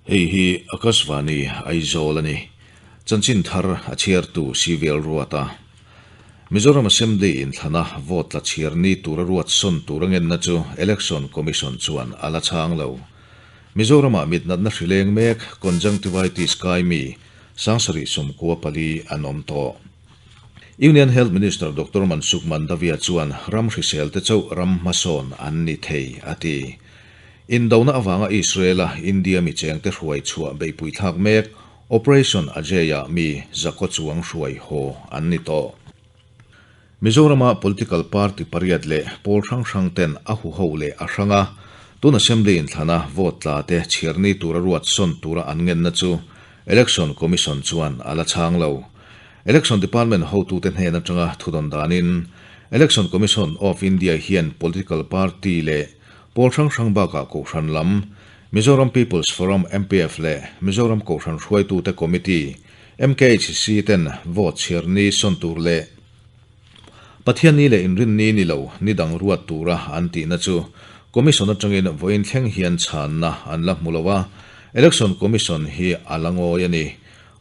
Hei hi Akashvani Aizawl a ni. Chanchin thar a chhiartu CVL Ruata. Mizoram Assembly inthlana vote tla chhiar ni tura ruat sawn tur a ngenna chu Election Commission chuan a la chhang lo. Mizoramah mitnatna hrileng mek Conjunctivitis kai mi 74,000 an awm tawh. Union Health Minister Doctor Mansukh Mandaviya chuan ram hrisel te chauh ram hmasawn an ni thei, a ti. Indona avanga Israel-a India mi chengte hruai chhuah beihpui thlak mek Operation Ajay-ah mi zakaw chuang hruai haw an ni tawh. Mizorama political party pariat leh pawl hrang hrang ten a huho leh a hranga tun Assembly inthlana vote tla te chhiar ni tura ruat sawn tura an ngenna chu Election Commission chuan a la chhang lo. Election Department hotute hnen atanga thudawn danin Election Commission of India hian political party leh pawl hrang hrang bakah Kohhran lam Mizoram People's Forum, MPF, leh Mizoram Kohhran Hruaitute Committee, MKHC, ten vote chhiar ni sawn tur leh Pathian ni leh inrinni ni lo ni dang ruat tura an tihna chu Commission atangin vawiin thleng hian chhanna an la hmu lo a, Election Commission hi a la ngawi a ni.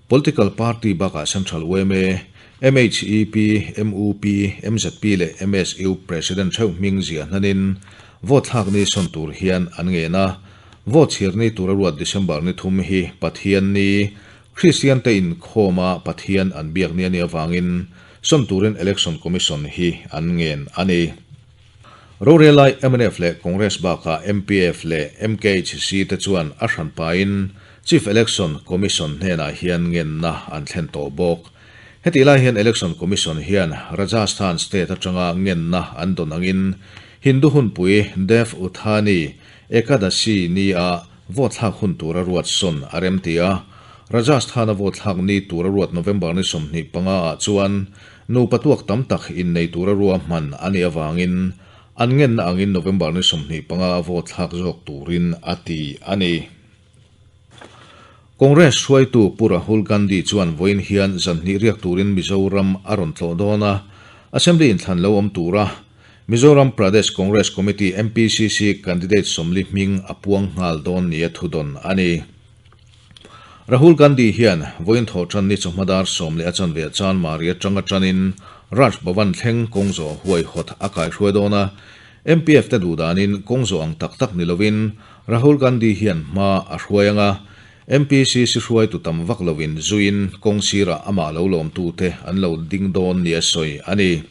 Political party bakah Central yma, MHEP, mup, mzp leh MSU President theuh hming ziah hnanin vote thlak ni sawn tur hian an ngen a. Vote chhir ni tura ruat December ni thum hi Pathian ni, Kristian te inkhawma Pathian an biak ni a nih avangin sawn turin Election Commission hi an ngen a ni. Rorelai mnf leh Congress bakah MPF leh MKHC te chuan a hranpain Chief Election Commission hnenah hian ngenna an thlen tawh bawk. Hetih lai hian Election Commission hian Rajasthan state atanga ngenna an dawn angin Hindu hunpui Dev Uthani Ekadasi ni-ah vote thlak hun tura ruat sawn a remti a. Rajasthan-a vote thlak ni tura ruat November ni 25 ah chuan Nupa tuak tam tak innei tura ruahman a nih avangin an ngenna angin November ni 25 a vote thlak zawk turin a ti a ni. Congress hruaitu Pu Rahul Gandhi chuan vawiin hian zan hnih riak turin Mizoram a rawn tlawh dawn a, Assembly inthlan lo awm tura Mizoram Pradesh Congress Committee, MPCC, candidate 40 hming a puang nghal dawn nia thudawn a ni. Rahul Gandhi hian vawiin thawhṭan ni chawhma dar 10:15 Chanmari aṭanga ṭanin Raj Bhavan thleng kawng zawh huaihawt a kaihruai dawn a. MPF te duhdanin kawng zawh ang tak tak ni lovin Rahul Gandhi hian hma a hruai ang a, MPCC hruaitu tam vak lovin zuiin kawng sirah amah lo lawmtute an lo ding dawn nia sawi a ni.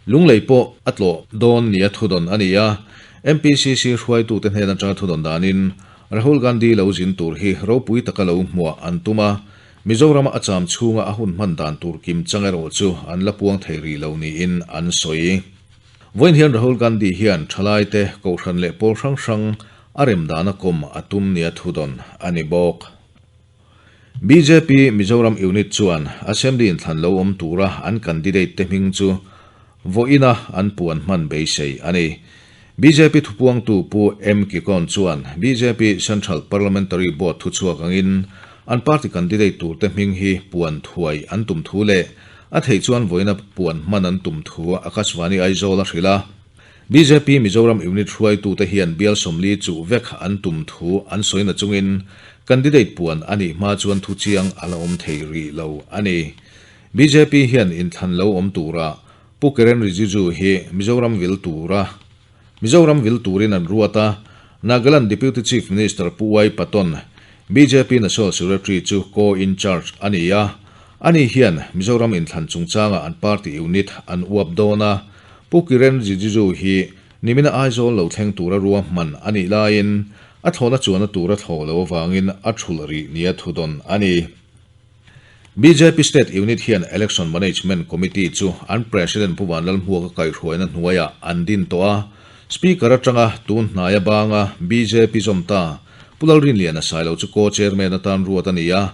Lunglei pawh a tlawh dawn nia thudawn a ni a, MPCC hruaitute hnen atanga thudawn danin Rahul Gandhi lo zin tur hi ropui taka lo hmuah an tum a, Mizorama a cham chhunga a hun hman dan tur kim chang erawh chu an la puang thei rih lo niin an sawi. Vawiin hian Rahul Gandhi hian thalaite, kohhran leh pawl hrang hrang a rem dana kawm a tum nia thudawn a ni bawk. Bjp Mizoram Unit chuan Assembly inthlan lo awm tura an candidate te hming chu vawiina an puan hman beisei a ni. Bjp thupuangtu Pu M Kikon chuan bjp Central Parliamentary Board thuchhuak angin an party candidate turte hming hi puan thuai an tum thu leh a theih chuan vawiina puan hman an tum thu Akashvani Aizawl a hrilh a. Bjp Mizoram Unit hruaitute hian bial 40 chuh vek an tum thu an sawi na chungin candidate puan a nih hma chuan thu chiang a la awm thei rih lo a ni. Bjp hian inthlan lo awm tura Pu Kiren Rijiju hi Mizoram vil tura Mizoram vil turin an ruat a, Nagaland Deputy Chief Minister Pu Y Patton, bjp National Secretary chu co-in-charge a ni a, ani hian Mizoram inthlan chungchanga an party unit an uap dawn a, Pu Kiren Rijiju hi nimina Aizawl lo thleng tura ruahman a nih laiin a thlawhna chuanna tura thlawh lo avangin a thulh rih nia thudawn a ni. Bjp State Unit hian Election Management Committee chu an President Pu Vanlalhmuaka kaihhruaina hnuaiah an din tawh a, Speaker atanga tun hnaia banga bjp zawm ta Pu Lalrinliana Sailo chu Co-Chairman atan ruat a ni a,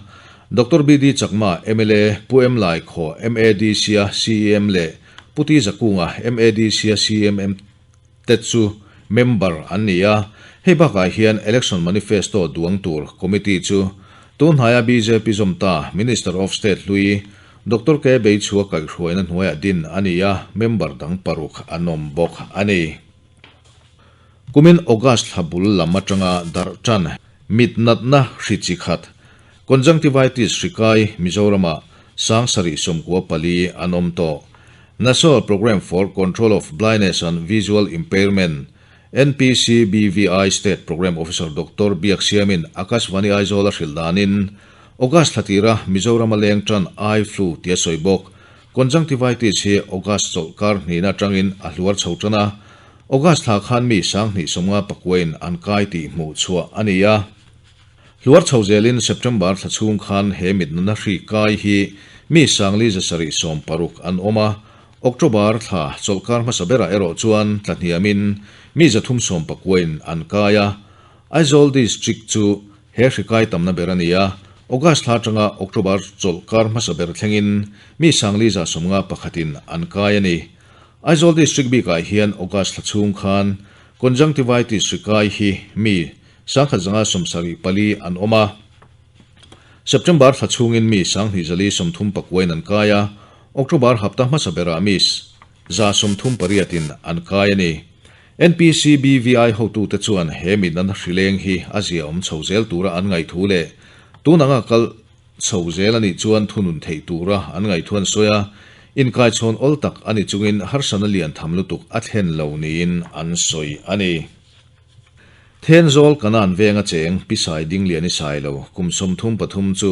Doctor BD Chakma, mla, Pu M Laikhaw, MADC-a CEM leh Pu Ti Zakunga, MADC-a CMM te chu member an ni a, hei bakah hian Election Manifesto duang tur committee chu tunhnaia bjp zawm ta Minister of State hlui Doctor K Beichhua kaihhruaina hnuaiah din a ni a, member dang paruk an awm bawk a ni. Kumin August thla bul lam atanga darh tan. Mit natna hri chi khat, Conjunctivitis hri kai Mizoramah 794 an awm tawh. National Programme for Control of Blindness and Visual Impairment, NPCBVI, State Programme Officer Doctor Biaksiamin Akashvani Aizawl a hrilh danin, August thla tira Mizorama leng tan eye flu tia sawi bawk. Conjunctivitis hi August chawlhkar hnihna atangin a hluar chho tan a, August thla khan mi 2059 in an kai tih hmuh chhuah a ni a. Hluar chho zelin September thla chhung khan he mitnana hri kai hi mi 4760 an awm a, October thla chawlhkar hmasa berah erawh chuan tla hniamin mi 319 in an kai a. Aizawl District chu he hri kai tamna ber a ni a, August thla atanga October chawlhkar hmasa ber thlengin mi 451 in an kai a ni. Aizawl District bikah hian August thla chhung khan Conjunctivitis hri kai hi mi 1174 an awm a. September thla chhungin mi 2439 in an kai a, October hapta hmasa berah mi 138 in an kai a ni. NPCBVI hotute chuan he mitna hrileng hi a zia awm chho zel tura an ngaihthu leh tun anga kal chho zel a nih chuan thunun theih tura an ngaihthu an sawi a, inkaichhawn awl tak a ni chungin harsatna lian tham lutuk a thlen lo niin an sawi a ni. Thenzawl Kanan venga cheng Pisai Dinglian i sai lo kum 33 chu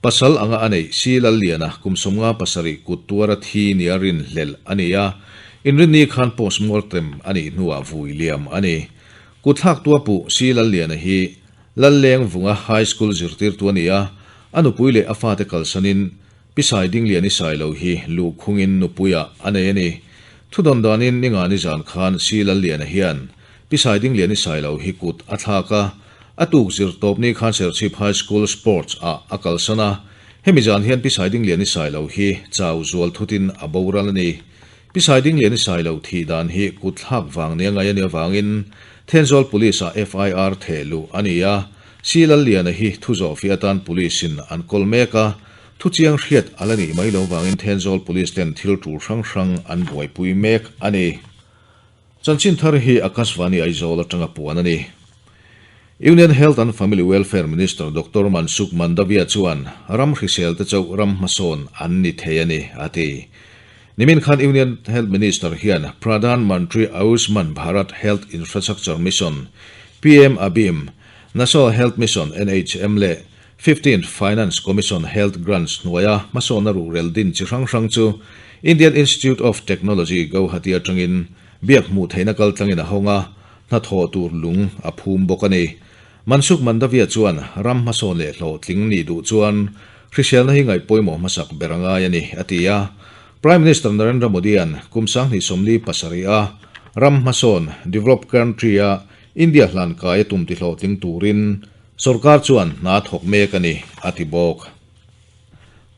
pasal anga a neih Si Lalliana kum 57 kut tuara thi nia rin hlelh a ni a, inrinni khan postmortem a nih hnuah vui liam a ni. Kutthlak tua puh Si Lalliana hi Lalleng Vunga High School zirtirtu a ni a, a nupui leh a fate kalsanin Pisai Dinglian i sai lo hi luhkhungin nupuiah a nei a ni. Thudawn danin ninga nizan khan Si Lalliana hian Pisai Dinglian i sai lo hi kut a thlak a, a tuk zir tawpni khan Serchhip High School Sports ah a kalsan a. Hemi zan hian Pisai Dinglian i sai lo hi chau zual thutin a boral a ni. Pisai Dinglian i sai lo thih dan hi kut thlak vang nia ngai a nih avangin Thenzawl Police ah FIR theh luh a ni a. Si Lalliana hi thu zawhfiah atan Police in an kawl mek a, Thu chiang hriat a la nih mai lo vangin Thenzawl Police ten thil tul hrang hrang an buaipui mek a ni. Chanchin thar hi Akashvani Aizawl atanga puan a ni. Union Health and Family Welfare Minister Doctor Mansukh Mandaviya chuan ram hrisel te chauh ram hmasawn an ni thei a ni, a ti. Nimin khan Union Health Minister hian Pradhan Mantri Ayushman Bharat Health Infrastructure Mission, PM ABHIM, National Health Mission, NHM, leh Fifteenth Finance Commission Health Grants hnuaia hmasawnna ruhrel din chi hrang hrang chu Indian Institute of Technology, Guwahati atangin biak hmuh theihna kaltlangin a hawng a, hnathawh tur lung a phum bawk a ni. Mansukh Mandaviya chuan ram hmasawn leh hlawhtling nih duh chuan hriselna hi ngaih pawimawh hmasak ber a ngai a ni, a ti a. Prime Minister Narendra Modi-a'n kum 2037 a ram hmasawn, developed country, a India hlan kai a tum ti hlawhtling turin Sorkar chuan hna thawk mek a ni, a ti bawk.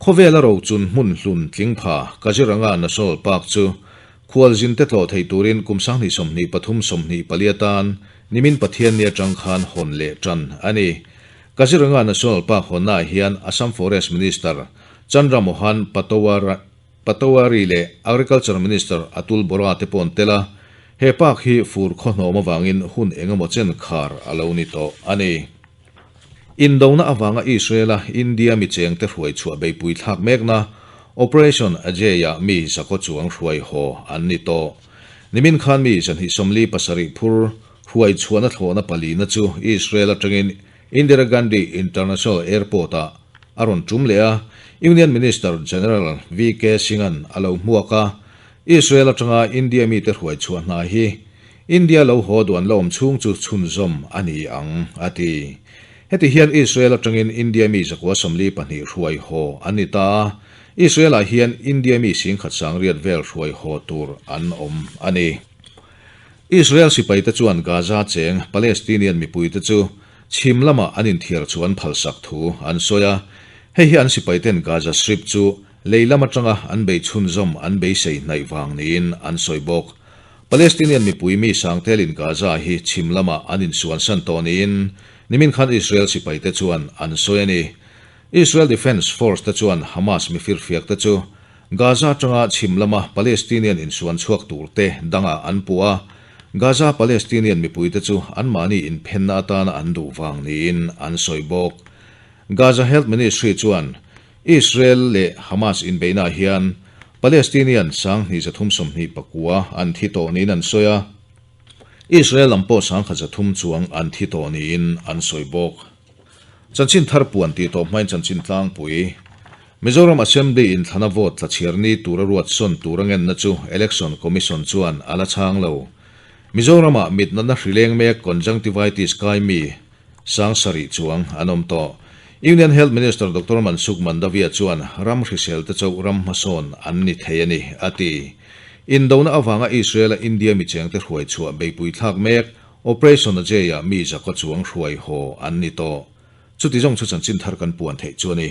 Khawvela rochun hmun hlun tling pha Kaziranga National Park chu khualzin te tlawh theih turin kum 2023 24 atan nimin Pathianni atang khan hawn leh tan a ni. Kaziranga National Park hawnnaah hian Assam Forest Minister Chandra Mohan Patowary leh Agriculture Minister Atul Bora te pawh an tel a, he park hi fur khawhnawm avangin hun eng emaw chen khar a lo ni tawh a ni. Indona avanga Israel-a India mi chengte hruai chhuah beipui thlak mekna Operation Ajay-ah mi zakaw chuang hruai haw an ni tawh. Nimin khan mi 247 phur hruai chhuahna thlawhna palina chu Israel atangin Indira Gandhi International Airport-ah a rawn tum leh a, Union Minister General VK Singh-a'n a lo hmuak a, Israel atanga India mite hruai chhuah hna hi India lo haw duan la awm chhung chu chhunzawm a ni ang, a ti. Heti hian Israel atangin India mi 142 hruai haw an ni ta a, Israel-ah hian India mi 10,100 vel hruai haw tur an awm a ni. Israel sipaite chuan Gaza cheng Palestinian mipuite chu chhim lama an inthiar chu an phalsak thu an sawi a, hei hi an sipaiten Gaza Strip chu lei lam atanga an bei chhunzawm an beisei hnaih vang niin an sawi bawk. Palestinian mipui mi sangtelin Gaza hi chhim lama an insuansan tawh niin nimin khan Israel sipaite chuan an sawi a ni. Israel Defence Force te chuan Hamas mifirfiakte chu Gaza atanga chhim lama Palestinian insuan chhuak turte dangah an puh a. Gaza Palestinian mipuite chu anmahni inphenna atana an duh vang niin an sawi bawk. Gaza Health Ministry chuan Israel leh Hamas inbeihnaah hian Palestinian 2329 an thi tawh niin an sawi a, Israel lam pawh 1300 chuang an thi tawh niin an sawi bawk. Chanchin thar puan tih tawh hmain chanchin tlangpui. Mizoram Assembly inthlana vote tla chhiar ni tura ruat sawn tur a ngenna chu Election Commission chuan a la chhang lo. Mizoramah mit natna hrileng mek conjunctivitis kai mi 7000 chuang an awm tawh. Union Health Minister Doctor Mansukh Mandaviya chuan ram hrisel te chauh ram hmasawn an ni thei a ni, a ti. Indona avanga Israel-a India michengte hruai chhuah beipui thlak mek Operation Ajay-ah mi zakaw chuang hruai haw an ni tawh. Chuti zawng chu chanchin thar kan puan theih chu a ni.